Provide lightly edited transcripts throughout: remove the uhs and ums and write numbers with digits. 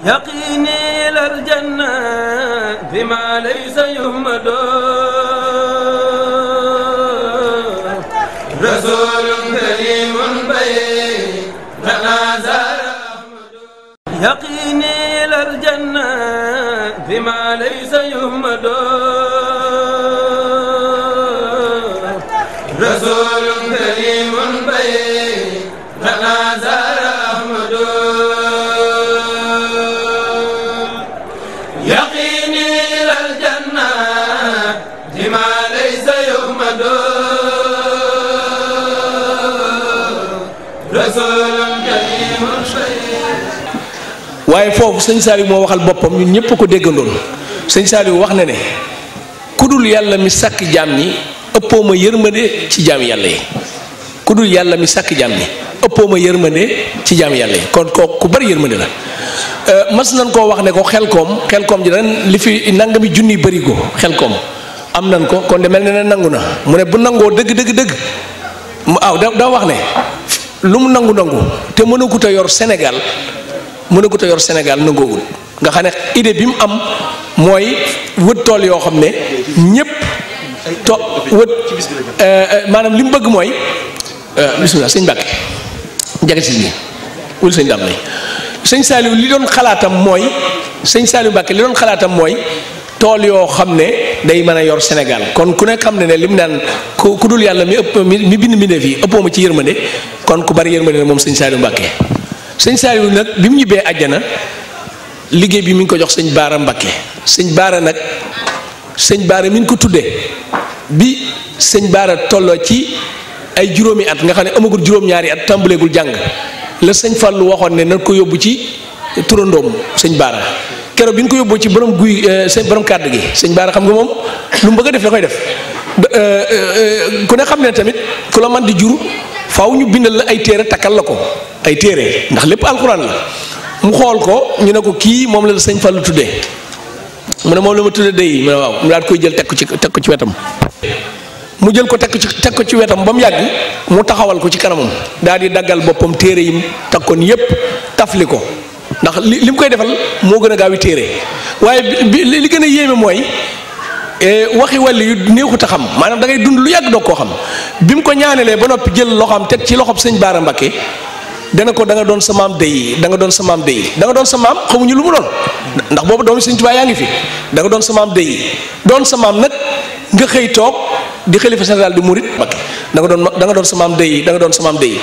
يقيني إلى الجنة بما ليس يهمد رسول كريم بيننا زار يقيني إلى الجنة بما ليس يهمد رسول كريم بيننا زار أحمد يقيني إلى الجنة بما ليس يهمد رسول كريم waaye foofu sëñ Saliou moo waxal boppam ñun ñëpp ko déggandoon sëñ Saliou wax na ne ku dul yàlla mi sàkk jaam ñi ëppoo ma yërmande ci jaam yàlla yi ku dul yàlla mi sàkk jaam ñi ëppoo ma yërmande ci jaam yàlla yi kon kooku ku bari yërmande la mas nañ koo wax ne ko xelkoom ji ren li fi nangami junni bëri ko xelkoom am nañ ko kon de mel ne nangu na mu ne bu nangoo dëgg mu aw da wax ne lu mu nangu te mënagut a yor Sénégal nangoogul nga xam ne idée bi mu am mooy wët tool yoo xam ne ñëpp maanaam li mu bëgg mooy bismillah sëñ Mbàkke jaga si nii wul sëñ dam lay sëñ Saliou li doon xalaatam mooy sëñ Saliou Mbàkke li doon xalaatam mooy tool yoo xam ne day mën a yor Sénégal kon ku nekk xam ne li mu naan ku dul yàlla mi bind mbindeef yi ëppoo ma ci yërmande kon ku bari yërmande la moom sëñ Saliou Mbàkke sëñ Saliou nag bi mu ñibbee àjjana liggéey bi mi ngi ko jox sëñ Baara Mbàkke sëñ Baara nag sëñ Baara mi ngi ko tuddee bi sëñ Baara tolloo ci ay juróomi at nga xam ne amagul juróom-ñaari at tàmbaleegul jàng la sëñ Fallou waxoon ne na ko yóbbu ci turandoom sëñ Baara keroog bi ñu ko yóbbu ci borom borom kàddu gi sëñ Baara xam nga moom lu mu bëgg a def da koy def ku ne xam ne tamit ku la man di jur faaw ñu bindal la ay téere takkal la ko ay téere ndax lépp alxuraan la mu xool ko ñu ne ko kii moom la sëñ Fallou tuddee mu ne moom la ma tuddee day mu ne waaw mu daal koy jël teg ko ci wetam mu jël ko teg ko ci wetam ba mu yàgg mu taxawal ko ci kanamam daal di daggal boppam téere yim takkoon yépp tafli ko ndax li mu koy defal moo gën a gaaw yi téere waaye li gën a yéeme mooy waxi wàlli yu neexut a xam maanaam da ngay dund lu yàgg doog koo xam bi mu ko ñaanelee ba noppi jël loxoom teg ci loxob sëñ Baara Mbakke dana ko da nga doon sa maam dey da nga doon sa maam dey da nga doon sa maam xamuñu lu mu doon ndax boobu doomu sëñ Tuubaa yaa ngi fi da nga doon sa maam dey doon sa maam nag nga xëy toog di xalifa général di murit Mbakke da nga doon sa maam dey da nga doon sa maam dey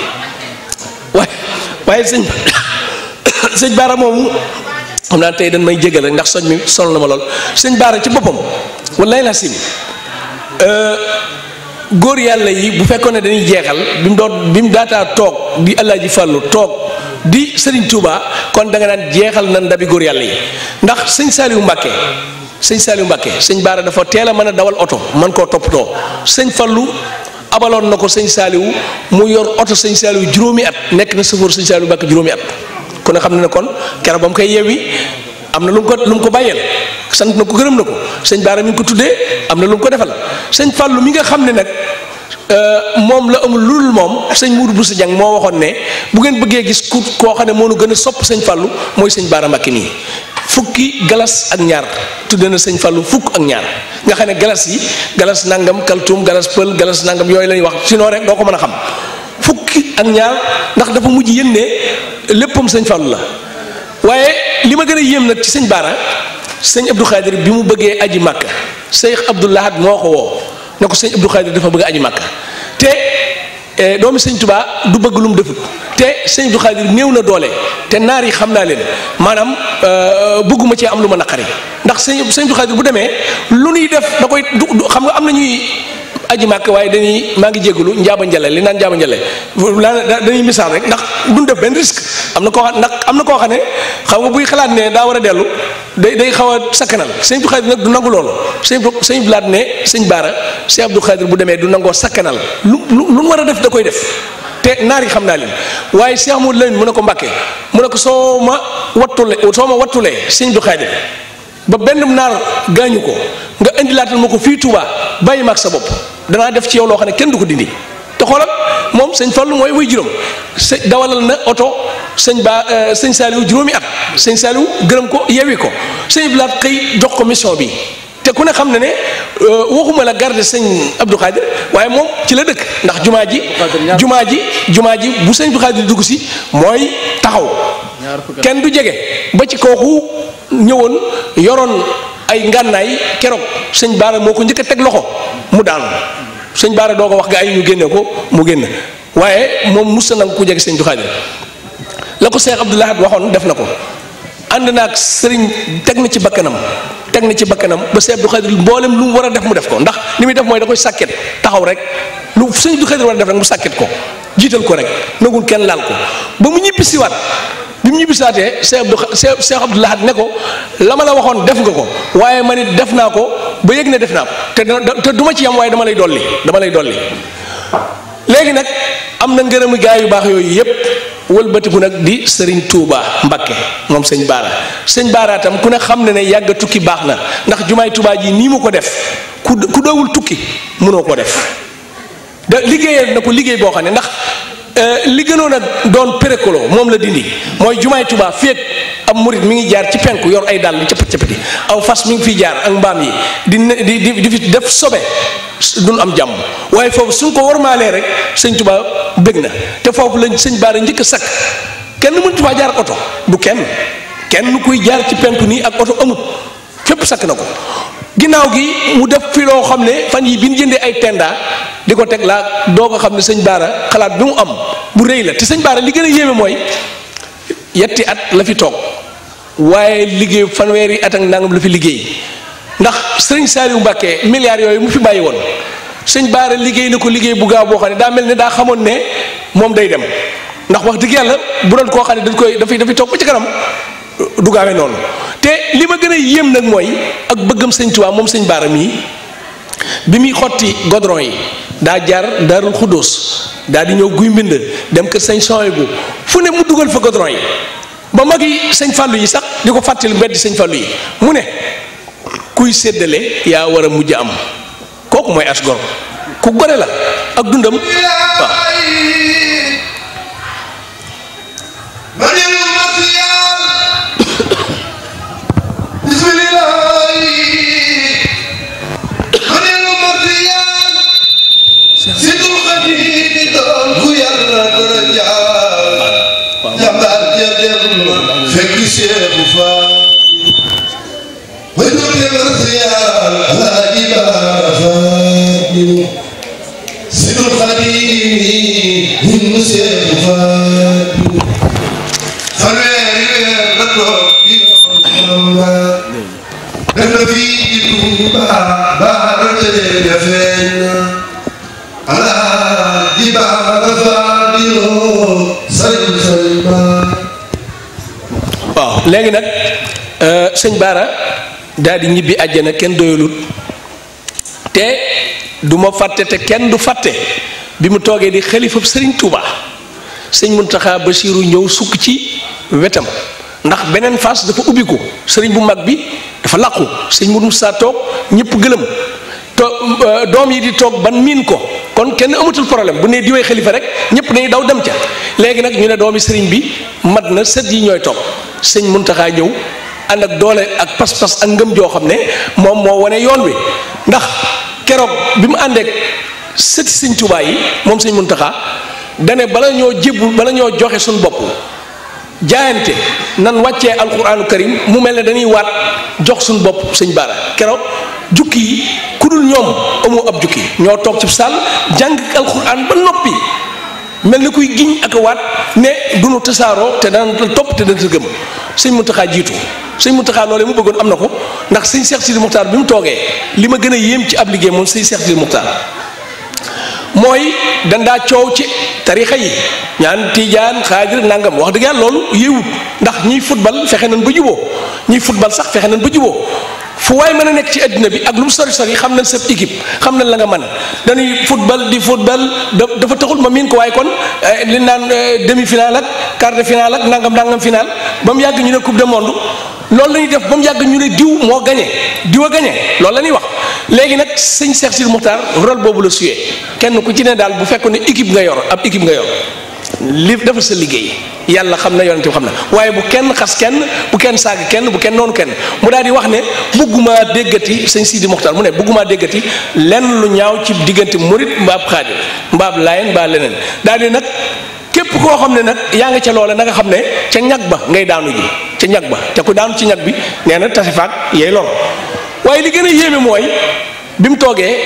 waaye sëñ Baara moomu xam naa tey dañ may jégal rek ndax soñ mi sonal na ma lool sëñ Baara ci boppam wallaay la sim góor yàlla yi bu fekkoon ne dañuy jeexal bi mu daataa toog di Alaaji Fàllu toog di Sëriñ Tuuba kon da nga naan jeexal na ndabi góor yàlla yi ndax sëñ Saliou Mbàkke sëñ Baara dafa teel a mën a dawal oto man koo toppatoo sëñ Fàllu abaloon na ko sëñ Saliou mu yor oto sëñ Saliou juróomi at nekk na sëfoor sëñ Saliou Mbàkke juróomi at kon xam ne kon keroog ba mu koy yeewi am na lu mu ko bàyyeel sant na ko gërëm na ko sëñ Baara mi ngi ko tuddee am na lu mu ko defal sëñ Fallou mi nga xam ne nag moom la amul lu dul moom sëñ Mourou Boussa Dieng moo waxoon ne bu ngeen bëggee gis koo xam ne moo nu gën a sopp sëñ Fallou mooy sëñ Baara Mbacké nii fukki galas ak ñaar tudde na sëñ Fallou fukk ak ñaar nga xam ne galas nangam kaltum galas pël galas nangam yooyu lañuy wax sinon rek doo ko mën a xam fukki ak ñaar ndax dafa mujj yéen ne léppam sëñ Fallou la waaye li ma gën a yéem nag ci sëñ Baara sëñ Abdou Khadir bi mu bëggee aji Màkka Cheikh Abdou Lahad moo ko woo ne ko sëñ Abdou Khadir dafa bëgg aji Màkka te doomi sëñ Touba du bëgg lu mu defut te sëñ Abdou Khadir néew na doole te naar yi xam naa leen maanaam bëgguma cee am lu ma naqari ndax sëñ Abdou Khadir bu demee lu nuy def da koy du xam nga am na ñuy aji màkk waaye dañuy maa ngi jégalu njaaba njale li naan njaaba njale dañuy misaal rek ndax duñ def benn risque am na koo xam ne xam nga buy xalaat ne daa war a dellu day xaw a sakkanal sëñ Abdou Khadir nag du nangu loolu sëñ blaat ne sëñ Baara sëñ Abdou Khadir bu demee du nangoo sakkanal lu war a def da koy def te naar yi xam naa leen waaye Cheikh Amadou Lamine mu ne ko Mbàkke mu ne ko soo ma wattulee sëñ Abdou Khadir ba benn naar gaañu ko nga indilaatal ma ko fii Touba bàyyi ma ak sa bopp danaa def ci yow loo xam ne kenn du ko dindi te xoolal moom sëñ Fallu mooy way juróom dawalal na oto sëñ Saliou juróomi at sëñ Saliou gërëm ko yewi ko sëñ Abdou Lahad xëy jox ko mission bi te ku ne xam ne waxuma la garde sëñ Abdou Khadir waaye moom ci la dëkk ndax jumaa ji bu sëñ Abdou Khadir dugg si mooy taxaw kenn du jege ba ci kooku ñëwoon yoroon ay ngànnaay keroog sëñ Baara moo ko njëkk a teg loxo mu daanu sëñ Baara doo ko wax gaa yi ñu génne ko mu génn waaye moom musta nangu ku jege sëñ Abdou Khadir la ko Cheikh Abdou Lahad waxoon def na ko ànd naag sëriñ teg na ci bakkanam ba Cheikh Abdou Khadir mboolem lu mu war a def mu def ko ndax li muy def mooy da koy sàkket taxaw rek lu sëñ Abdou Khadir war a def rek mu sàkket ko jiital ko rek nagul kenn laal ko ba mu ñibbisiwaat bi mu ñibbisaatee Cheikh Abdou Lahad ne ko la ma la waxoon def nga ko waaye man it def naa ko ba yëg ne def naa ko te du ma ci yam waaye dama lay dolli léegi nag am na ngërëmu gaa yu baax yooyu yépp wëlbatiku nag di Serigne Touba Mbakke moom sëñ Baara tam ku ne xam ne yàgg tukki baax na ndax jumaay Touba ji nii mu ko def ku doowul tukki mënoo ko def da liggéeyal na ko liggéey boo xam ne ndax li gënoon a doon pérékolo moom la dindi mooy jumaay Touba féet ab murit mi ngi jaar ci penku yor ay dàll capati aw fas mi ngi fiy jaar ak mbaam yi di fi def sobe duñ am jàmm waaye foofu suñ ko warmaalee rek sëñ Touba bëgg na te foofu lañ sëñ Baara njëkk a sakk kenn mënut faa jaar oto du kenn kuy jaar ci penku nii ak oto amut fépp sakk na ko ginnaaw gi mu def fi loo xam ne fan yi bi ñu jëndee ay tenda di ko teg laa doo ko xam ne sëñ Baara xalaat bi mu am bu rëy la te sëñ Baara li gën a yéeme mooy yetti at la fi toog waaye liggéey fanweeri at ak nangam la fi liggéey ndax sëriñ Saliou Mbacké milliards yooyu mu fi bàyyi woon sëñ Baara liggéey na ko liggéey bu gaaw boo xam ne daa mel ne daa xamoon ne moom day dem ndax wax dëgg yàlla bu doon koo xam ne dafay toog ba ci kanam du gaawee noonu te li ma gën a yéem nag mooy ak bëggam sëñ Tuubaa moom sëñ Baara mii bi muy xotti godron yi daa jaar Daarul Xuddoos daa di ñëw guy mbind dem kër sëñ Sohaybu fu ne mu dugal fa godron yi ba mag yi sëñ Fàllu yi sax di ko fàttali mbedd sëñ Fàllu yi mu ne kuy séddale yaa war a mujj am kooku mooy as gor ku gore la ak dundam waaw waaw léegi nag sëñ Baara daal di ñibbi àjjana kenn doyalut te du ma fàtte te kenn du fàtte bi mu toogee di xalifab sëriñ Touba sëñ Muntaxa Basiiru ñëw sukk ci wetam ndax beneen face dafa ubbiku sëriñ bu mag bi dafa làqu sëñ Mourou Moussa toog ñëpp gëlëm doom yi di toog ban miin ko kon kenn amatul problème bu ne diwee xalifa rek ñëpp dañuy daw dem ca léegi nag ñu ne doomi sëriñ bi mat na sët yi ñooy toog sëñ Muntaxa ñëw ànd ak doole ak pas-pas ak ngëm joo xam ne moom moo wane yoon wi ndax keroog bi mu àndeek sëti sëñ Tuubaa yi moom sëñ Muntaxa dane bala ñoo joxe suñu bopp jaayante nan wàccee alquraanu karim mu mel ne dañuy waat jox suñu bopp sëñ Baara keroog jukki yi ku dul ñoom amoo ab jukki ñoo toog ci saal jàng alquraan ba noppi mel ni kuy giñ ak waat ne du nu tasaaroo te dana topp te dana gëm sëñ Muntaxa jiitu sëñ Muntaxa loolee mu bëggoon am na ko ndax sëñ Cheikh Sidi Muxtaar bi mu toogee li ma gën a yéem ci ab liggéey moom sëñ Cheikh Sidi Muxtaar mooy dandaa coow ci tarixa yi ñaan tijaan xaadir nangam wax dëgg yàlla loolu yéewut ndax ñiy football fexe nañ ba juboo ñiy football sax fexe nañ ba juboo fu waay mën a nekk ci àddina bi ak lu mu sori sori xam nañ sa équipe xam nañ la nga mën dañuy football di football dafa taxul ma miin ko waaye kon li naan demi final ak quart de final ak nangam final ba mu yàgg ñu ne coupe du monde loolu la ñuy def ba mu yàgg ñu ne diw moo gagné diw a gagné loolu la ñuy wax léegi nag sëñ Cheikh Sidi Muxtaar rôle boobu la suyee kenn ku ci ne daal bu fekkoon ne équipe nga yor ab équipe nga yor li defal sa liggéey yàlla xam na yonent bi xam na waaye bu kenn xas kenn bu kenn saaga kenn bu kenn noonu kenn mu daal di wax ne bëgguma déggati sëñ Sidi Mokhtar mu ne bëgguma déggati lenn lu ñaaw ci diggante murit mbaab xaadir mbaab laayeen mbaa leneen daal di nag képp koo xam ne nag yaa nga ca loola na nga xam ne ca ñag ba ngay daanu ji ca ñag ba te ku daanu ci ñag bi nee na tase faak yey lor waaye li gën a yéeme mooy bi mu toogee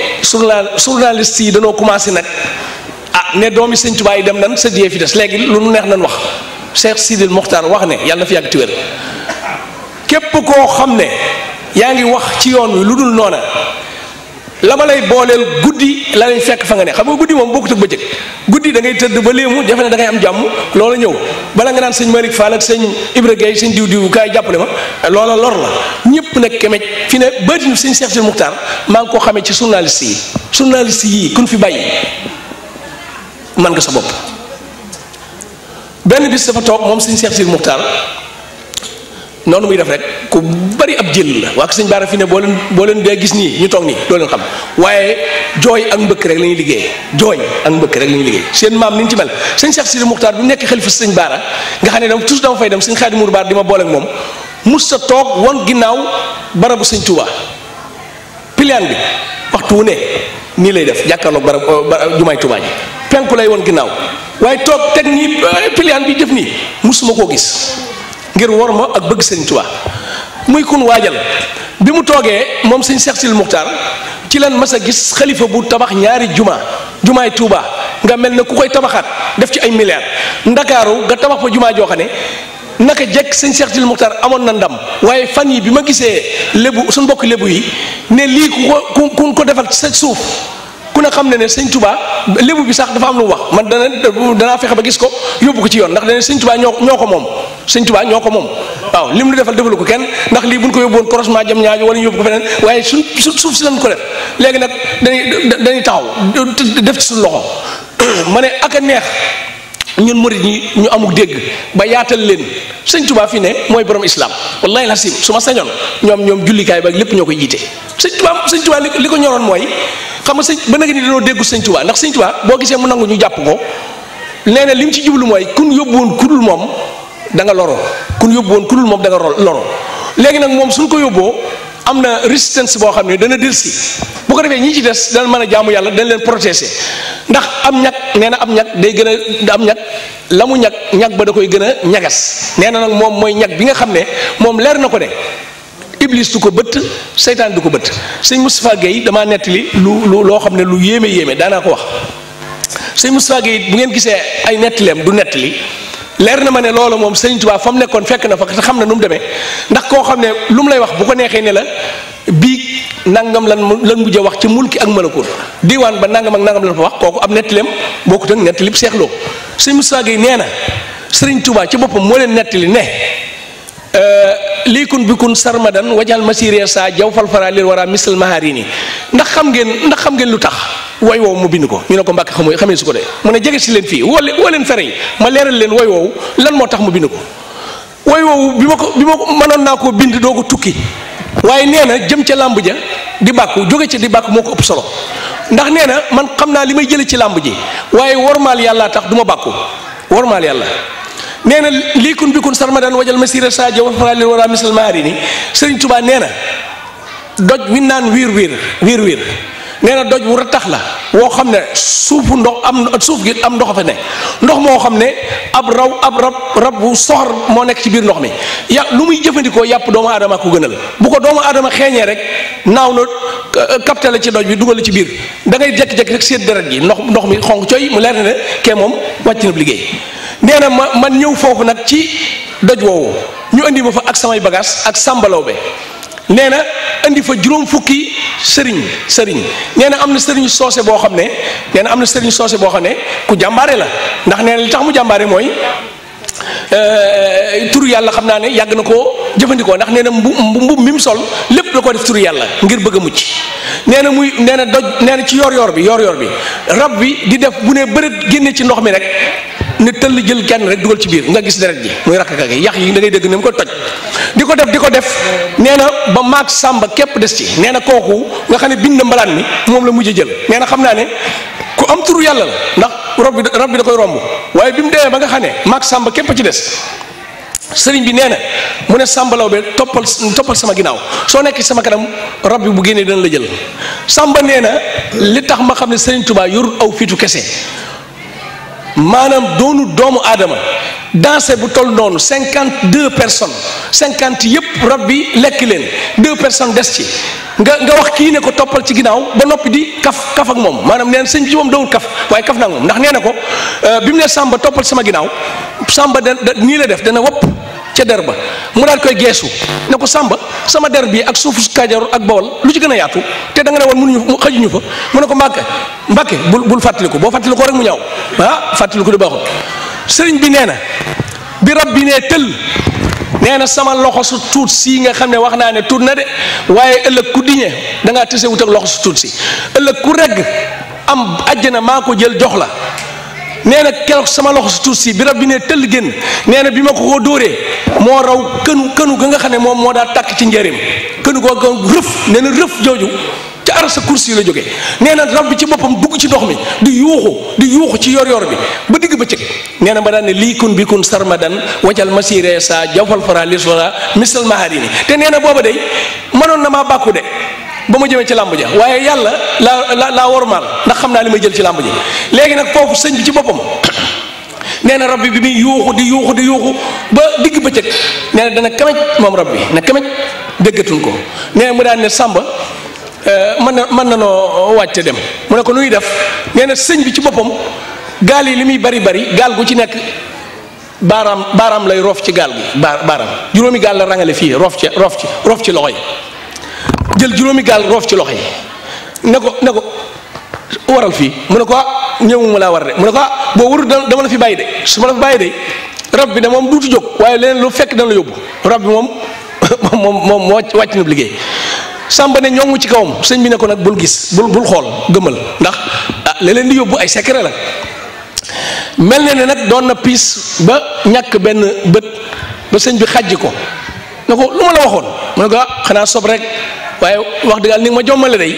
journaliste yi danoo commencé nag ne doomi sëñ Tuubaa yi dem nan sa die fi des léegi lu nu neex nan wax Cheikh Sidil Mokhtar wax ne yàlla na fi yàgg ti wér képp koo xam ne yaa ngi wax ci yoon wi lu dul noona la ma lay booleel guddi la lay fekk fa nga ne xam nga guddi moom bokkut ak bëccëg guddi da ngay tëdd ba léemu defe ne da ngay am jàmm loola ñëw bala nga naan sëñ Malick Fall ak sëñ Ibra Gueye sëñ diw kaay jàppale ma loola lor la ñëpp nag kemej fi ne baatinu sëñ Cheikh Sidil Mokhtar maa ngi koo xamee ci journaliste yi kun fi bàyyi man nga sa bopp benn bis dafa toog moom sëñ Cheikh Sidil Mokhtar noonu muy def rek ku bari ab jël la waa sëñ Baara fi ne boo leen dee gis nii ñu toog nii doo leen xam waaye jooy ak mbëkk rek la ñuy liggéey jooy ak mbëkk rek la ñuy liggéey seen maam ni ñu ci mel sëñ Cheikh Sidil Mokhtar bu nekk xalifa sëñ Baara nga xam ne dama toujours dama fay dem sëñ Xaadim Mourou Baar di ma boole ak moom mus sa toog won ginnaaw barabu sëñ Touba piliyaan bi waxtu wu ne nii lay def jàkkaarloog barab jumaay Touba ji penku lay woon ginnaaw waaye toog teg nii piliyaan bi def nii musuma koo gis ngir war ma ak bëgg sëñ Tuubaa muy kun waajal bi mu toogee moom sëñ Cheikh Sidil Mokhtar ci lan mas a gis xalifa bu tabax ñaari jumaay Tuubaa nga mel ne ku koy tabaxaat def ci ay milliards ndakaaru nga tabax fa jumaa joo xam ne naka jekk sëñ Cheikh Sidil Mokhtar amoon na ndam waaye fan yi bi ma gisee lébu suñ mbokk lébu yi ne lii ku ko defal sa suuf ku ne xam ne ne sëñ Touba lébu bi sax dafa am lu mu wax man danaa fexe ba gis ko yóbbu ko ci yoon ndax dane sëñ Touba ñoo ko moom sëñ Touba ñoo ko moom waaw lim lu defal defalu ko kenn ndax lii buñ ko yóbbuwoon croisement jam ñaajo wala ñu yóbbu ko feneen waaye suuf si lañ ko def léegi nag dañuy taxaw def ci suñu loxo ma ne ak a neex ñun murid ñi ñu amul dégg ba yaatal leen sëñ Touba fii ne mooy borom islam wallahi lasim su ma sañoon ñoom jullikaay ba lépp ñoo koy jiite sëñ Touba li ko ñoroon mooy xam nga sëñ ba nag ni dañoo déggu sëñ Touba ndax sëñ Touba boo gisee mu nangu ñu jàpp ko nee na li mu ci jublu mooy kun yóbbu woon kudul moom da nga loro kun yóbbu woon kudul moom da nga loro léegi nag moom suñ ko yóbboo am na résistance boo xam ne dana delsi bu ko defee ñi ci des dana mën a jaamu yàlla dañ leen protéger ndax am ñag nee na am ñag day gën a am ñag la mu ñag ba da koy gën a ñagas nee na nag moom mooy ñag bi nga xam ne moom leer na ko ne iblis du ko bëtt seytaan du ko bëtt sëñ Moustapha Guèye damaa nettali loo xam ne lu yéeme daanaa ko wax sëñ Moustapha Guèye bu ngeen gisee ay nettaleem du nettali leer na ma ne loolu moom sëñ Tuubaa fa mu nekkoon fekk na fa te xam na nu mu demee ndax koo xam ne lu mu lay wax bu ko neexee ne la bii nangam lan mujj a wax ci mulki ak malakut diwaan ba nangam ak nangam lan fa wax kooku ab nettaleem bokkut ak nettalib seexloo sëñ Moustapha Guèye nee na sëriñ Tuubaa ci boppam moo leen nettali ne lii kun bi kun sarmadan wajal masiré sa jaw falfara lir wara misal maharini ndax xam ngeen lu tax woy woowu mu bind ko ñu ne ko Mbàkke xamee su ko de mu ne jege si leen fii woo leen fere yi ma leeral leen woy woowu lan moo tax mu bind ko woy woowu bi ma ko mënoon naa koo bind doo ko tukki waaye nee na jëm ca làmb ja di bàkku jóge ca di bàkku moo ko ëpp solo ndax nee na man xam naa li may jële ci làmb ji waaye wormaal yàlla tax du ma bàkku wormaal yàlla nee na lii kun bi kun sarmadan wajal masira sadio wafralil wara misal maari ni Sëriñ Tuubaa nee na doj wi naan wiir nee na doj wu rattax la woo xam ne suufu suuf gi am ndox fa ne ndox moo xam ne ab rab bu soxor moo nekk ci biir ndox mi lu muy jëfandikoo yàpp doomu aadama ko gënal bu ko doomu aadama xeeñee rek naaw na capté la ci doj bi dugal la ci biir da ngay jekki-jekki rek seet deret ji ndox mi xonq coy mu leer ne kee moom wàcc na liggéey nee na man ñëw foofu nag ci doj woowu ñu indi ma fa ak samay bagage ak sàmbalaw be nee na indi fa juróom fukki sëriñ nee na am na sëriñ soose boo xam ne ku jàmbaare la ndax nee na li tax mu jàmbaare mooy turu yàlla xam naa ne yàgg na koo jëfandikoo ndax nee na mbub mi mu sol lépp la ko def turu yàlla ngir bëgg a mucc nee na doj nee na ci yor bi rab bi di def bu ne bërët génne ci ndox mi rek ne tëll jël kenn rek dugal ci biir nga gis deret ji muy rakkaka gi yax yi da ngay dégg ni mu koy toj di ko def nee na ba maag sàmba képp des ci nee na kooku nga xam ne bind na mbalaan mi moom la mujj jël nee na xam naa ne ku am turu yàlla la ndax rab bi da koy romb waaye bi mu demee ba nga xam ne maag Samba képp ci des sëriñ bi nee na mu ne Samba Lawbe toppal sama ginnaaw soo nekk sama kanam rab bi bu génnee dana la jël. Samba nee na li tax ma xam ne Sëriñ Tuubaa yorul aw fitu kese maanaam doonu doomu aadama danse bu toll noonu 52 personnes 50 yëpp rab bi lekk leen 2 personnes des ci nga wax kii ne ko toppal ci ginnaaw ba noppi di kaf ak moom maanaam nee na sëñ bi ci moom dawul kaf waaye kaf naa moom ndax nee na ko bi mu ne Samba toppal sama ginnaaw Samba nii la def dana wopp ca der ba mu daal koy geesu ne ko Samba sama der bi ak suufu Kajoor ak Bawol lu ci gën a yaatu te da nga ne woon mënuñu xajuñu fa mu ne ko Mbàkke bul fàttaliku boo fàttaliku rek mu ñaaw fàttaliku di baaxul sëriñ bi nee na bi rab bi nee tël nee na sama loxo su tuut si nga xam ne wax naa ne tuut na de waaye ëllëg ku diñe da ngaa tese wut ak loxo su tuut si ëllëg ku regg am àjjana maa ko jël jox la nee na keroog sama loxo su tuut si bi rab bi nee tëll génn nee na bi ma ko dóoree moo raw kënu ga nga xam ne moom moo daa tàkk ci njëriñ kënu ko rëf nee na rëf jooju ca ara sa kursi la jógee nee na rab bi ci boppam dugg ci ndox mi di yuuxu ci yor bi ba digg bëccëg nee na ba daan ne lii kun bi kun sarmadan wajal masiré sa jawfal fara lisora misal maharini te nee na booba day mënoon na maa bàkku de ba ma jëmee ci làmb ja waaye yàlla laa wormaal ndax xam naa li may jël ci làmb ji léegi nag foofu sëñ bi ci boppam nee na rab bi muy yuuxu di yuuxu ba digg bëccëg nee na dana kamej moom rab bi na kamej déggatuñ ko nee na mu daan ne Samba mën na noo wàcc dem mu ne ko nuy def nee na sëñ bi ci boppam gaal yi li muy bari gaal gu ci nekk baaraam lay roof ci gaal gi baaraam juróomi gaal la rangale fii roof ci loxo yi jël juróomi gaal roof ci loxo yi ne ko waral fii mu ne ko ñëwuma laa war de mu ne ko boo warul dama la fi bàyyi de su ma la fi bàyyi de rab bi de moom duutu jóg waaye leneen lu fekk dana la yóbbu rab bi moom wàcc na liggéey Samba ne ñoŋu ci kawam sëñ bi ne ko nag bul gis bul xool gëmal ndax leen di yóbbu ay secret la mel na ne nag doon na piis ba ñàkk benn bët ba sëñ bi xàjji ko ne ko lu ma la waxoon mu ne ko xanaa sob rek waaye wax dëgg yàlla ni nga ma jommale day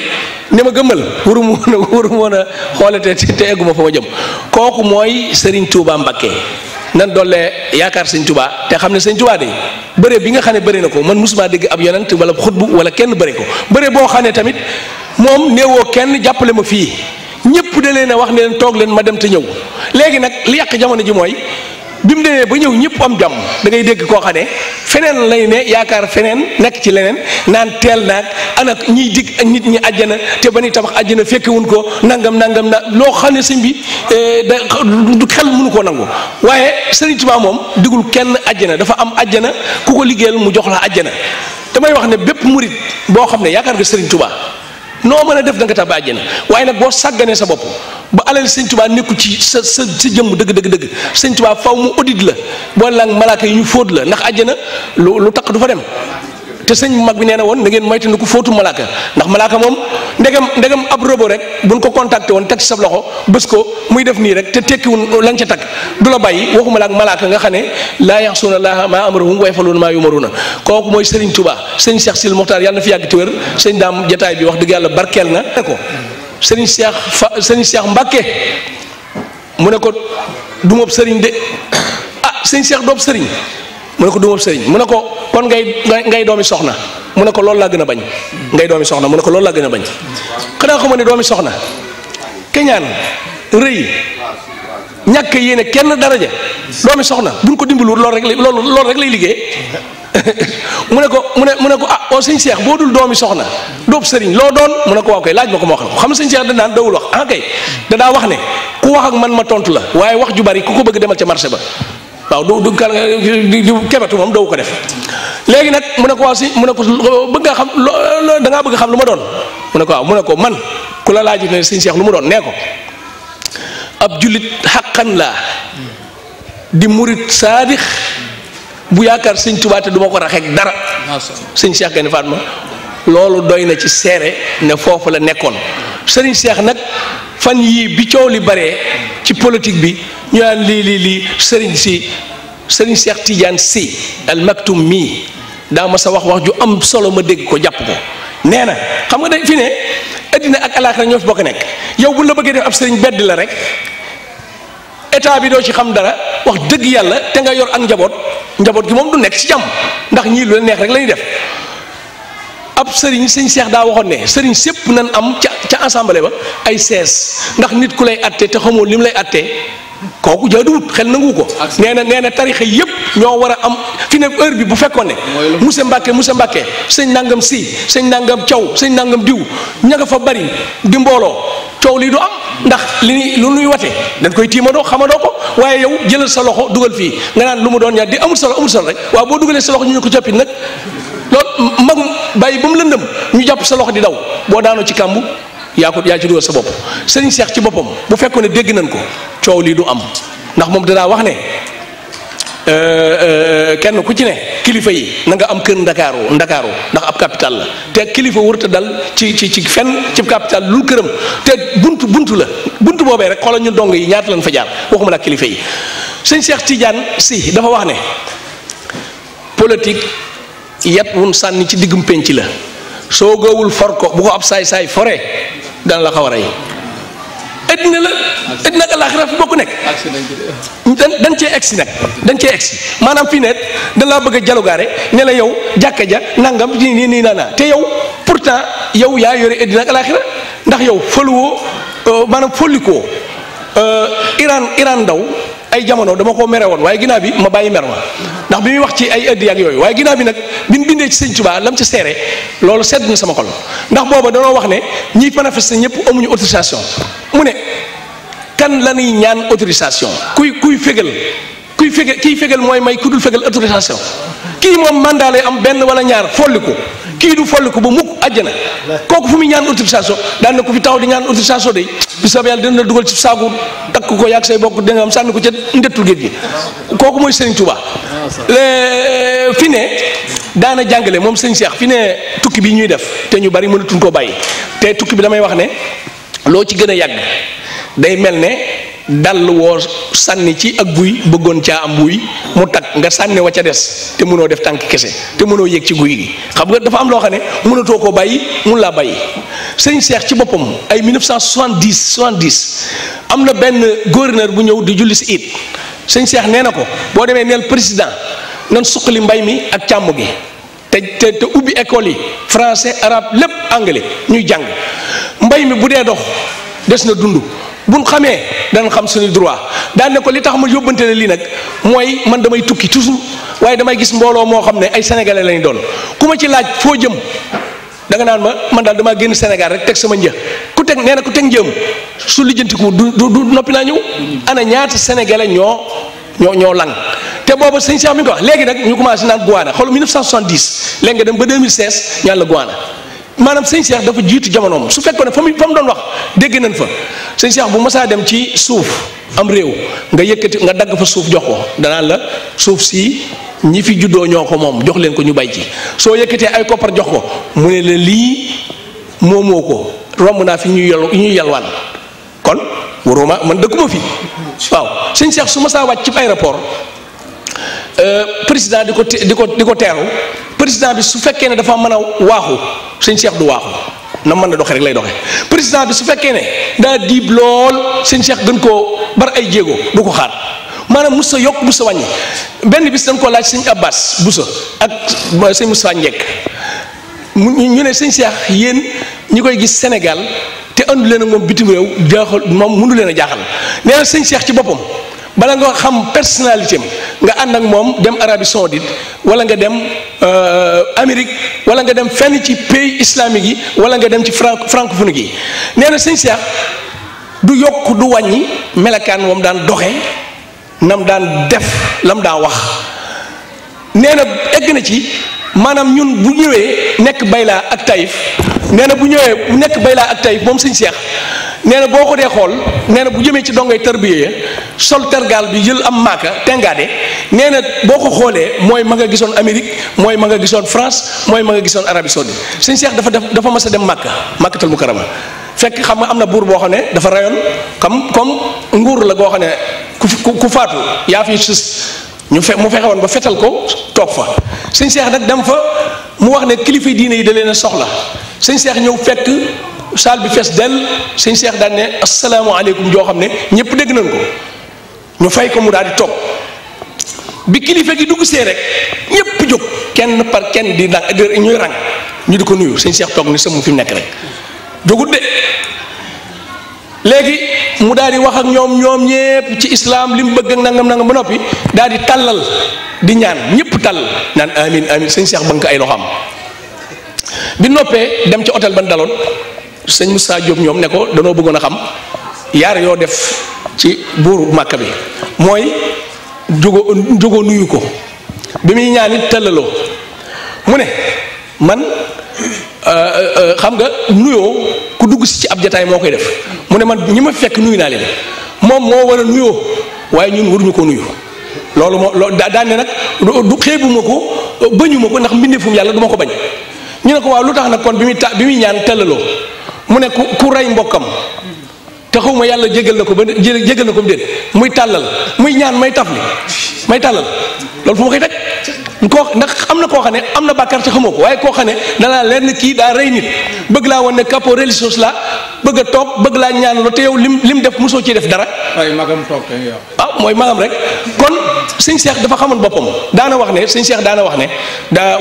ne ma gëmmal waru woon a xoolate te egguma fa ma jëm kooku mooy Serigne Touba Mbacké nan doole yaakaar sëñ Touba te xam ne sëñ Touba de bëre bi nga xam ne bëri na ko man musuma dégg ab yonent wala xutbu wala kenn bëri ko bëre boo xam ne tamit moom néewoo kenn jàppale ma fii ñëpp da leen a wax ne leen toog leen ma dem te ñëw léegi nag li yàq jamono ji mooy bi mu demee ba ñëw ñëpp am jàmm da ngay dégg koo xam ne feneen lay ne yaakaar feneen nekk ci leneen naan teel naag ana ñiy dig ak nit ñi àjjana te ba ni tabax àjjana fekkewuñ ko nangam na loo xam ne sëñ bi du xel mënu koo nangu waaye Sëriñ Tuubaa moom digul kenn àjjana dafa am àjjana ku ko liggéeyal mu jox la àjjana damay wax ne bépp murit boo xam ne yaakaar nga Sëriñ Tuubaa noo mën a def da nga tàbbi àjjana waaye nag boo sàgganee sa bopp ba alal sëñ Tuubaa nekku ci sa jëmm dëgg sëñ Tuubaa faw mu audit la boo lang malaaka yi ñu fóot la ndax àjjana lu takk du fa dem te sëñ mag bi nee na woon da ngeen moytandiku fóotu malaaka ndax malaaka moom ndegam ab robo rek buñ ko contacté woon teg ci sa loxo bés ko muy def nii rek te tekkiwun la nga ca takk du la bàyyi waxuma la ak malaaka nga xam ne laa yaxsuuna llaaha maa amarahum wa yafaluuna maa yumaruuna kooku mooy Serigne Touba sëñ Cheikh Sil Mokhtar yàlla na fi yàgg te wér sëñ daam jataay bi wax dëgg yàlla barkeel na ko Serigne Cheikh Mbacké mu ne ko du moom Serigne de sëñ Cheikh doob Serigne mu ne ko du moom Serigne mu ne ko kon ngay doomi soxna mu ne ko loolu laa gën a bañ ngay doomi soxna mu ne ko loolu laa gën a bañ xanaa xamoo ne doomi soxna keñaan rëy ñàkk yéene kenn daraja doomi soxna buñ ko dimbalul loolu rek lay liggéey mu ne ko o sëñ Cheikh boo dul doomi soxna doob Serigne loo doon mu ne ko waaw kay laaj ma ko ma wax la ko xam sëñ Cheikh danaan dawul wax kay dadaa wax ne ku wax ak man ma tontu la waaye wax ju bari ku ko bëgg demal ca marché ba waaw du kebetu moom doo ko def léegi nag mu ne ko waaw si mu ne ko bëgg nga xam da ngaa bëgg xam lu ma doon mu ne ko waaw mu ne ko man ku la laaj ne sëñ Cheikh lu mu doon nee ko ab jullit xaqan laa di murit saadix bu yaakaar sëñ Tuubaa te du ma ko raxeek dara sëñ Cheikh Gaïndé Fatma loolu doy na ci seere ne foofu la nekkoon sëriñ Cheikh nag fan yii bi coow li baree ci politique bi ñu naan lii sëriñ Cheikh Tidiane Sy Al Maktoum mii daa ma sa wax ju am solo ma dégg ko jàpp ko nee na xam nga dañ fi ne addina ak alaaxira ñoo fi bokk nekk yow bu la bëggee def ab sëriñ bedd la rek état bi doo ci xam dara wax dëgg yàlla te nga yor ak njaboot gi moom du nekk ci jàmm ndax ñii lu leen neex rek la ñuy def. ab sëriñ sëñ Cheikh daa waxoon ne sëriñ sépp nan am ca assemblée ba ay sees ndax nit ku lay atte te xamoo li mu lay attee kooku jaaduwut xel nangu ko. nee na tarixa yëpp ñoo war a am fi ne heure bi bu fekkoon ne monsieur Mbacke sëñ nangam si sëñ nangam Thiaw sëñ nangam diw ña nga fa bari di mbooloo coow lii du am ndax lu nuy wate dañ koy tiimadoo xamadoo ko waaye yow jëlal sa loxo dugal fii nga naan lu mu doon ñaar di amul solo rek waaw boo dugalee sa loxo ñu ko coppit nag loolu mag bàyyi ba mu lëndëm ñu jàpp sa loxo di daw boo daanoo ci kàmbu yaa ci dugal sa bopp. sëriñ Cheikh ci boppam bu fekkoon ne dégg nañ ko coow lii du am ndax moom danaa wax ne kenn ku ci ne kilifa yi na nga am kër ndakaaru ndax ab capital la te kilifa warut a dal ci fenn ci capital lu këram te buntu la buntu boobee rek xoolal ñu dong yi ñaata lañ fa jaar waxuma la kilifa yi. sëñ Cheikh Tidiane si dafa wax ne politique yat wun sànni ci diggum penc la soo goowul for ko bu ko ab saay fore dana la xaw a rey. addina ak àllaaxira fi bokk nekk dañ cee egsi maanaam fii ne da laa bëgg a jalogaare ne la yow jàkka ja nangam nii naa te yow pourtant yow yaa yore addina ak àllaaxira ndax yow fëluwoo maanaam follikoo Iran ndaw ay jamono dama ko mere woon waaye ginnaaw bi ma bàyyi mer ma ndax bi muy wax ci ay addi ak yooyu waaye ginnaaw bi nag bi ñu bindee ci sëñ Tuubaa lam ca seere loolu sedd na sama xol ndax booba danoo wax ne ñiy manifester ñëpp amuñu autorisation mu ne kan la ñuy ñaan autorisation kiy fégal mooy may ku dul fégal autorisation kii moom mandat lay am benn wala ñaar folliku kii du folliku ba mukk àjjana kooku fu muy ñaan autorisation daan na ko fi taxaw di ñaan autorisation de bi soob yàlla dina la dugal ci saagu takk ko yàgg say bokk da nga am sànni ko ca ndettul géej gi kooku mooy Serigne Touba. fi ne daana jàngale moom sëñ Cheikh fi ne tukki bi ñuy def te ñu bari mënatuñ koo bàyyi te tukki bi damay wax ne loo ci gën a yàgg day mel ne dal woo sànni ci ak buy bëggoon caa am buy mu tag nga sànni wa ca des te mënoo def tànk kese te mënoo yéeg ci guy gi xam nga dafa am loo xam ne mënatoo koo bàyyi mun laa bàyyi. sëñ Cheikh ci boppam ay 1970 am na benn gouverneur bu ñëw di julli si it sëñ Cheikh nee na ko boo demee neel président nan suqali mbay mi ak càmm gi te ubbi école yi français arabe lépp anglais ñuy jàng mbay mi bu dee dox des na dund. buñ xamee danañ xam suñu droit daan ne ko li tax ma yóbbante ne lii nag mooy man damay tukki toujours waaye damay gis mbooloo moo xam ne ay sénégalais lañ doon ku ma ci laaj foo jëm da nga naan man daal damaa génn Sénégal rek teg sama një ku teg nee na ku teg njëm su lijjantiku du noppi naa ñëw ana ñaata sénégalais ñoo lang te booba sëñ Cheikh mi ko wax léegi nag ñu commencé naan Guana xool 1970 léegi nga dem ba 2016 ñaan la Guana maanaam sëñ Cheikh dafa jiitu jamonoom su fekkoon ne fa mu doon wax dégg nañ fa sëñ Cheikh bu masaa dem ci suuf am réew nga yëkkati nga dagg fa suuf jox ko danaan la suuf si ñi fi juddoo ñoo ko moom jox leen ko ñu bay ci soo yëkkatee ay koppar jox ko mu ne la lii moomoo ko romb naa fi ñuy yalwaan kon waruma man dëkkuma fi waaw sëñ Cheikh su masaa wàcc ci aéroport président di ko teeru président bi su fekkee ne dafa mën a waaxu sëñ Cheikh du waaxu na mën na doxe rek lay doxe président bi su fekkee ne daa diib lool sëñ Cheikh gën koo bar ay jéego du ko xaar maanaam mus sa yokk mus sa wàññi benn bis dañ koo laaj sëñ Abbas Boussa ak sëñ Moussa Ndiek ñu ne sëñ Cheikh yéen ñi koy gis Sénégal te andu leen ak moom bitim réew jaaxal moom mënu leen a jaaxal nee na sëñ Cheikh ci boppam bala nga xam personnalité am nga ànd ak moom dem Arabie Saoudite wala nga dem Amérique wala nga dem fenn ci pays islamique yi wala nga dem ci francophonique yi nee na sëñ Cheikh du yokk du wàññi melakaan moom daan doxe nam daan def lam daa wax nee na egg na ci maanaam ñun bu ñëwee nekk Bayla ak Taïf nee na bu ñëwee nekk Bayla ak Taïf moom sëñ Cheikh nee na boo ko dee xool nee na bu jëmee ci dongay tarbiya sol tergaal bi jël am maaka tengaade nee na boo ko xoolee mooy ma nga gisoon Amérique mooy ma nga gisoon France mooy ma nga gisoon Arabie Saoudite sëñ Cheikh dafa mas a dem Makkatal Mukarrama fekk xam nga am na buur boo xam ne dafa rayoon comme nguur la goo xam ne ku faatu yaa fi sës mu fexe woon ba fetal ko toog fa sëñ Cheikh nag dem fa mu wax ne kilifa diine yi da leen a soxla sëñ Cheikh ñëw fekk saal bi fees dell sëñ Cheikh daan ne asalaamaaleykum joo xam ne ñëpp dégg nañ ko ñu fay ko mu daal di toog bi kilifa gi dugg see rek ñëpp jóg kenn par kenn di ñuy rang ñu di ko nuyu sëñ Cheikh toog ni sëmu fi mu nekk rek jógut de léegi mu daal di wax ak ñoom ñépp ci islam li mu bëgg ak nangam ba noppi daal di tàllal di ñaan ñëpp tàllal naan amin amin sëñ Cheikh bank ay loxoom bi noppee dem ci hôtel ban daloon sëñ Moussa Diop ñoom ne ko danoo bëggoon a xam yaar yoo def ci buuru Màkka bi mooy jógo nuyu ko bi muy ñaan it tàllaloo mu ne man xam nga nuyoo ku dugg si ci ab jataay moo koy def mu ne man ñi ma fekk nuyu naa leen moom moo war a nuyoo waaye ñun waruñu ko nuyu loolu daan ne nag du xeebuma ko bañuma ko ndax mbindeefum yàlla du ma ko bañ ñu ne ko waaw lu tax nag kon bi muy ñaan tàllaloo mu ne ku rey mbokkam te xawma yàlla jégal na ko ba jégal na ko mu déet muy tàllal muy ñaan may tafli may tàllal loolu fu ma koy teg koo ndax am na koo xam ne am na bàkkaar te xamoo ko waaye koo xam ne danaa lenn kii daa rey nit bëgg laa wan ne capot religieux la bëgg a toog bëgg laa ñaan lo te yow lim def mosoo ciy def dara. waaye magam toog te yow. waaw mooy magam rek kon sëñ Cheikh dafa xamoon boppam daana wax ne sëñ Cheikh daana wax ne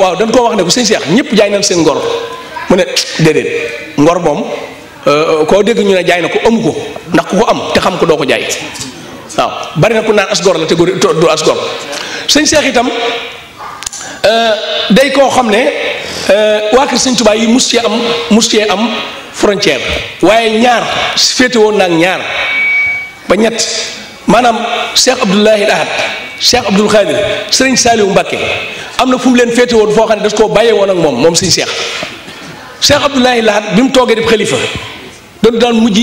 waaw dañ koo wax ne ko sëñ Cheikh ñëpp jaay nañ seen ngor mu ne déedéet ngor moom koo dégg ñu ne jaay na ko amu ko ndax ku ko am te xam ko doo ko jaay waaw bari na ku naan asgor la te du asgor sëñ Cheikh itam day koo xam ne waa kër sëñ Tuubaa yi mus cee am frontière waaye ñaar féete woon naag ñaar ba ñett maanaam Cheikh Abdoulahi Ahad Cheikh Abdoul Khadir sëriñ Saliou Mbacké am na fu mu leen féete woon foo xam ne das koo bàyyee woon ak moom sëñ Cheikh Abdoulahi Ahad bi mu toogee di xalifa doon daan mujj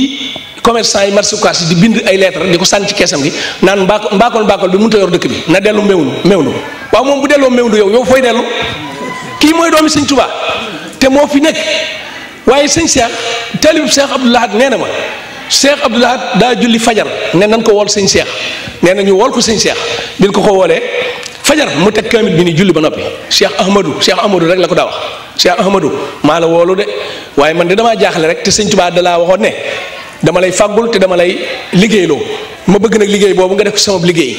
commerçant yi marché Ocass di bind ay lettre di ko sànni ci keesam gi naan mbaakol bi mënut a yor dëkk bi na dellu mewndu waaw moom bu delloo mewndu yow fooy dellu kii mooy doomi sëñ Tuubaa te moo fi nekk waaye sëñ Cheikh taalib Cheikh Abdoul Ahad nee na ma Cheikh Abdoul Ahad daa julli fajar ne nan ko wool sëñ Cheikh nee na ñu wool ko sëñ Cheikh bi ko woolee fajar mu teg kaamil bi ni julli ba noppi Cheikh Ahmadou rek la ko daa wax Cheikh Ahmadou maa la woolu de waaye man de damaa jaaxle rek te sëñ Tuubaa da laa waxoon ne dama lay fàggul te dama lay liggéeyloo ma bëgg nag liggéey boobu nga def ko sama liggéey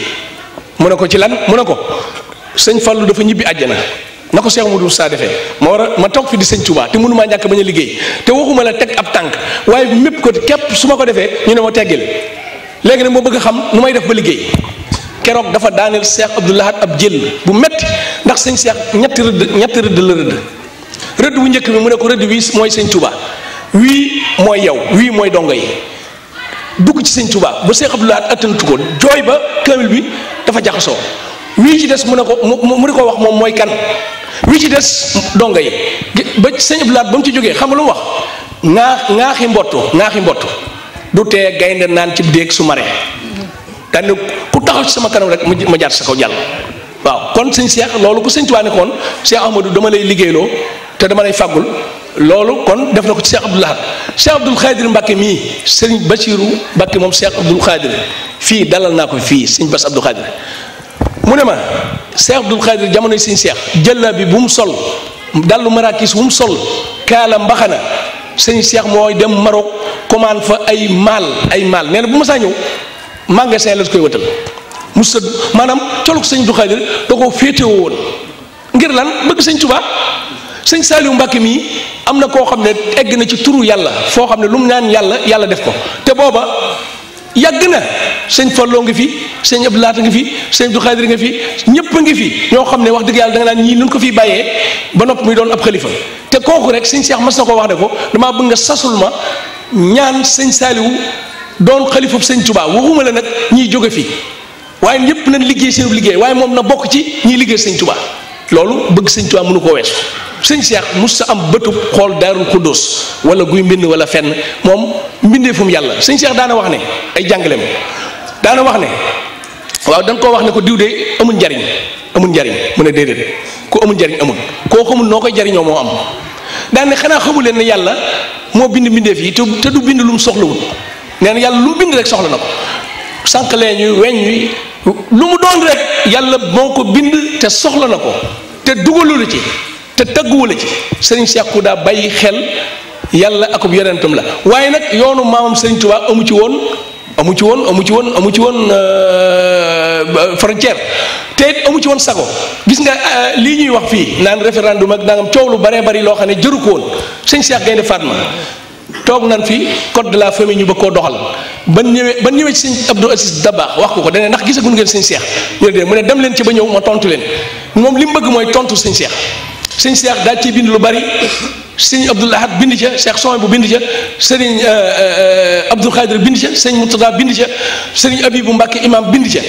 mu ne ko ci lan mu ne ko sëñ Fallou dafa ñibbi àjjana na ko Cheikh Modou Sa defee ma toog fi di sëñ Tuubaa te mënumaa ñàkk bañ a liggéey te waxuma la teg ab tànk waaye mépp ko képp su ma ko defee ñu ne ma teggil léegi nag moo bëgg a xam nu may def ba liggéey keroog dafa daaneel Cheikh Abdoul Ahad ab jël bu metti ndax sëñ Cheikh ñetti rëdd la rëdd bu njëkk bi mu ne ko rëdd wii mooy sëñ Tuubaa wii mooy yow wii mooy dongo yi dugg ci sëñ Tuubaa ba Cheikh Abdoul Ahad attanatu ko jooy ba kaamil bi dafa jaxasoo wii ci des mu ne ko mu di ko wax moom mooy kan wii ci des dongo yi ba sëñ Abdoul Ahad ba mu ci jógee xam nga lu mu wax ŋaaxi mbottu du tee gaynde naan ci déeg su maree daane ku taxaw ci sama kanam rek ma jaar sa kaw jàll waaw kon sëñ Cheikh loolu ku sëñ Tuubaa ne koon Cheikh Ahmadou dama lay liggéeyloo te dama lay fàggul loolu kon def na ko ci Cheikh Abdoul Ahad Cheikh Abdoul Khadir Mbacké mii sëñ Bassirou Mbacké moom Cheikh Abdoul Khadir fii dalal naa ko fii sëñ Bass Abdoul Khadir mu ne ma Cheikh Abdoul Khadir jamonoy sëñ Cheikh jëlla bi bu mu sol dallu marakis bu mu sol kaala mbaxana sëñ Cheikh mooy dem Maroc commande fa ay maal nee na bu ma saa ñëw magasin la koy wëtal musa maanaam coluk sëñ Abdoul Khadir da koo féetewoo woon ngir lan bëgg sëñ Tuubaa sëñ Saliou Mbacké mii am na koo xam ne egg na ci turu yàlla foo xam ne lu mu naan yàlla def ko te booba yàgg na sëñ Fallou ngi fi sëñ Abdou Lahad ngi fi sëñ Abdou Khadir ngi fi ñëpp a ngi fi ñoo xam ne wax dëgg yàlla da nga naan ñii luñ ko fiy bàyyee ba nopp muy doon ab xalifa te kooku rek sëñ Cheikh mas na ko wax ne ko damaa bëgg nga sasul ma ñaan sëñ Saliou doon xalifab sëñ Tuubaa waxuma la nag ñiy jóge fi waaye ñëpp nañ liggéey seen liggéey waaye moom na bokk ci ñiy liggéey sëñ Tuubaa loolu bëgg sëñ Tuubaa mënu koo weesu sëñ Cheikh mus sa am bëtub xool Daarul Xuddoos wala guy mbind wala fenn moom mbindeefum yàlla sëñ Cheikh daana wax ne ay jàngaleem daana wax ne waaw da nga koo wax ne ko diw de amul njariñ mu ne déedéet ku amul njariñ amul koo xamul noo koy jariñoo moo am daan ne xanaa xamu leen ne yàlla moo bind mbindeef yi te du bind lu mu soxlawul nee na yàlla lu bind rek soxla na ko sànq leen ñuy weñ ñuy lu mu doon rek yàlla moo ko bind te soxla na ko te dugalu la ci te tagguwu la ci sëriñ Cheikh ku daa bàyyi xel yàlla akub yonentam la waaye nag yoonu maamam sëriñ Tuubaa amu ci woon amu ci woon frontière te it amu ci woon sago gis nga lii ñuy wax fii naan référendum ak nangam coow lu baree bari loo xam ne jëru ko woon sëñ Cheikh Gaynde Fatma toog nan fi code de la famille ñu bëgg koo doxal ban ñëwee ci sëñ Abdou Aziz Dabakh wax ko dane ndax gisaguñ ngeen sëñ Cheikh ñu ne mu ne dem leen ci ba ñëw ma tontu leen moom li mu bëgg mooy tontu sëñ Cheikh daal ciy bind lu bari sëñ Abdoul Ahad bind ca Cheikh Sohaï bu bind ca sëriñ Abdoul Khadir bind ca sëñ Murtada bind ca sëriñ Abibu Mbàkke imam bind ca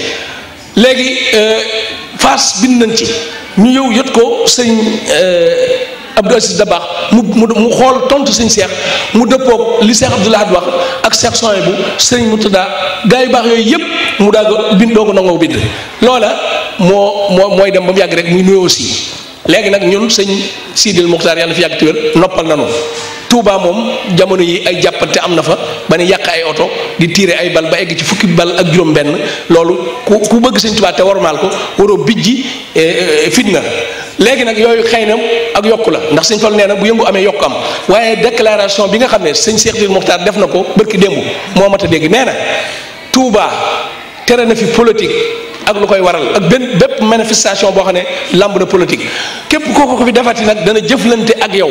léegi Fass bind nañ ci ñu ñëw yot ko sëñ Abdou Aziz Dabakh mu xool tontu sëñ Cheikh mu dëppoog li Cheikh Abdoul Ahad wax ak Cheikh Sohaï bu sëriñ Murtada gaa yu baax yooyu yëpp mu daal bind doo ko nangoo bind loola mooy dem ba mu yàgg rek muy nuyoo aussi léegi nag ñun sëñ Sidil Muxtaar yàlla fi yàgg ci wér noppal nanu Touba moom jamono yi ay jàppante am na fa ba ne yàq ay oto di tiire ay bal ba egg ci fukki bal ak juróom-benn loolu ku bëgg sëñ Touba te warmaal ko waroo bijji fitna léegi nag yooyu xëy na ak yokku la ndax sëñ Fall nee na bu yëngu amee yokku am waaye déclaration bi nga xam ne sëñ Sidil Muxtaar def na ko bërki démb moo mat a dégg nee na Touba tere na fi politique. ak lu koy waral ak bépp manifestation boo xam ne lamb na politique képp kooku ko fi defati nag dana jëflante ak yow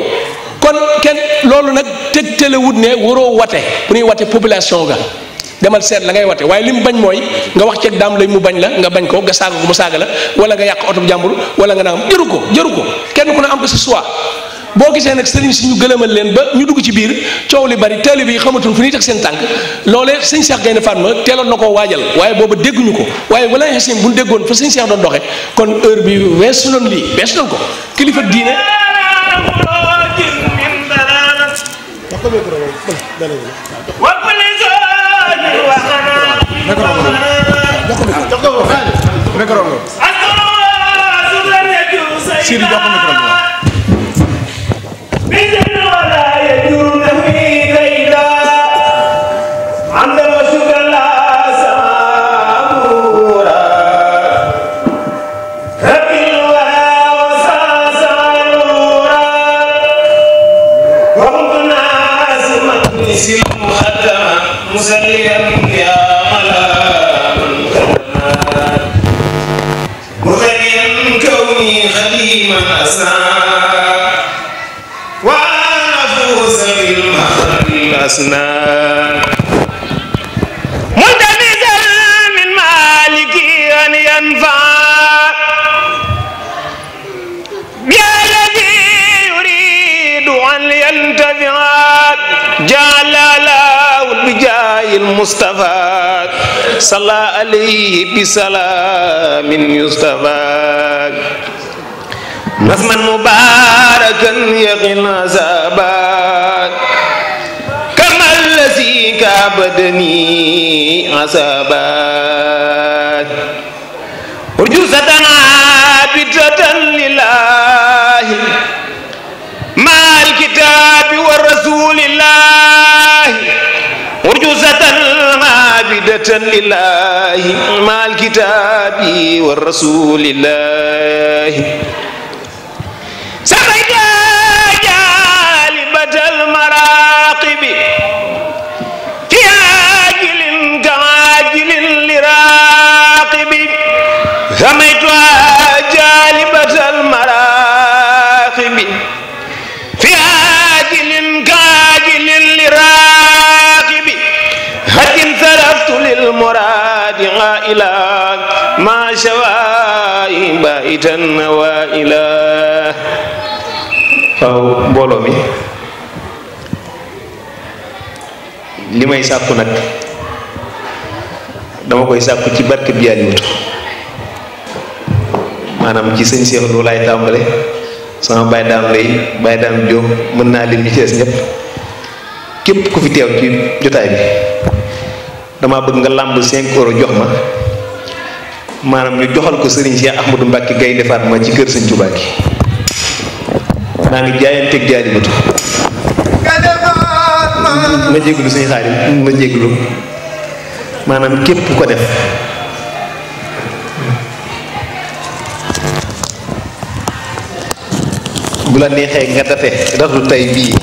kon kenn loolu nag tegtale wut ne waroo wate bu ñuy wate population ga demal seet la ngay wate waaye li mu bañ mooy nga wax ceeg daam lay mu bañ la nga bañ ko nga saaga ko mu saaga la wala nga yàq oto bu jàmbur wala nga naan jëru ko kenn ku ne am ko sa choix boo gisee nag sëriñ si ñu gëlëmal leen ba ñu dugg ci biir coow li bari taalibe yi xamatuñ fu ñuy teg seen tànk loolee sëñ Cheikh Gaynde Fatma teeloon na koo waajal waaye booba dégguñu ko waaye wala xasim bu ñu déggoon fa sëñ Cheikh doon doxe kon heure bi weesu nañ ko kilifa diine ملتمسا من مالك أن ينفع يا الذي يريد أن ينتفع جعل له بجاه المصطفى صلى عليه بسلام يصطفى نظما مباركا يقي العذاب كما الذي كابدني عذابا أرجوزة عابدة لله مع الكتاب والرسول الله أرجوزة عابدة لله مع الكتاب والرسول الله سميت جالبة المراقب في عاجل كعاجل لراقب سميت جالبة المراقب في عاجل كعاجل لراقب هد صرفت للمراد غائلا ما شوائي بايتا وائلا waaw mbooloo mi li may sàkku nag dama koy sàkku ci barke bi yàlla wutu maanaam ci sëñ Cheikh Lo laay tàmbale sama baay daam lay baay daam Jóob mën naa lim ñi ci des ñëpp képp ku fi teew ci jotaay bi dama bëgg nga làmb 5 euros jox ma maanaam ñu joxal ko sëriñ Cheikh Ahmadou Mbacke Gaynde Fatma ci kër sëñ Touba gi maa ngi jaayanteeg jaari batu ma jéglu suñu xaarim ma jéglu maanaam képp ko def bu la neexee nga dafe datu tey bii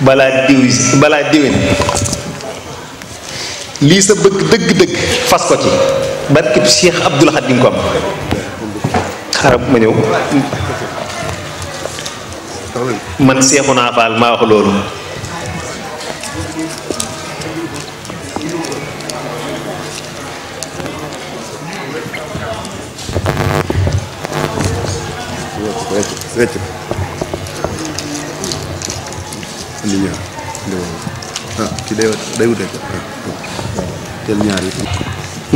balaa diwin lii sa bëgg dëgg-dëgg fas ko ci barkeb Cheikh Abdoul Ahad di nga ko am xarab ma ñëw man Seexuna Faal maa wax loolu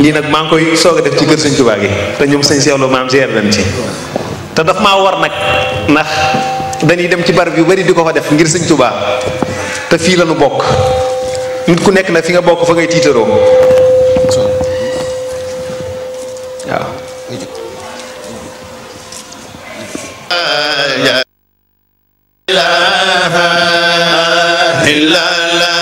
lii nag maa ngi koy soog a def ci kër sëñ Tuubaa gi te ñoom sëñ Seexlu maam seer nañ ci te daf maa war nag ndax dañuy dem ci barab yu bari di ko fa def ngir sëñ Tuubaa te fii la nu bokk nit ku nekk nag fi nga bokk fa ngay tiitaroo waaw La ilaha illallah